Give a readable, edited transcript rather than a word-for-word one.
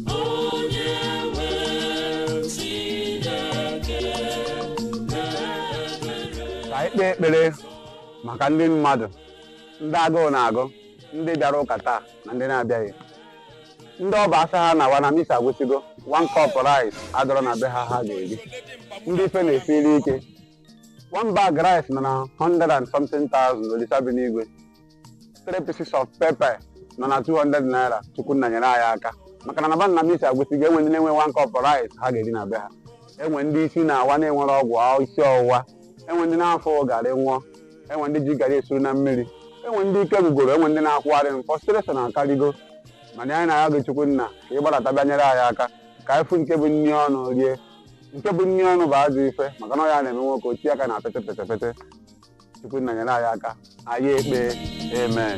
Onye nwe Chineke Ka anyị kpee ekpere maka ndị mmadụ, ndị agụụ na-agụ, ndị bịara ụka taa na ndị na-abịaghị, ndị ọba asa ha na-awa na misa agwụsịgo, one cup rice adọrọ na be ha ha ga-eri, ndị ife na-esiri ike, one bag rice nọ na 100 and something thousand. Olisa bi n'igwe, three pieces of pepper nọ na 200 naira. Chukwunna nyere anyị aka, maka na naba na misa agwụsịgo, enwe ndị na-enwe one cup rice ha ga-eri na be ha, enwe ndị isi na-awa na-enwere ọgwụ isi ọwụwa, enwe ndị na-afọ garị nwụọ, enwe ndị ji garị esuru na mmiri, enwe ndị ike gwugoro, enwe ndị na-akwụgharị m frustration akarịgo. Mana anyị na-arịọ gị, Chukwunna, ka ị gbadata bịa nyere anyị aka ka anyị fụ nke bụ nri ọnụ rie. Nke bụ nri ọnụ bụ ajọ ife, maka na ọ ya na-eme nwoke ochie aka na pete pete pete. Chukwunna nyere anyị aka. Anyị ekpe, amen.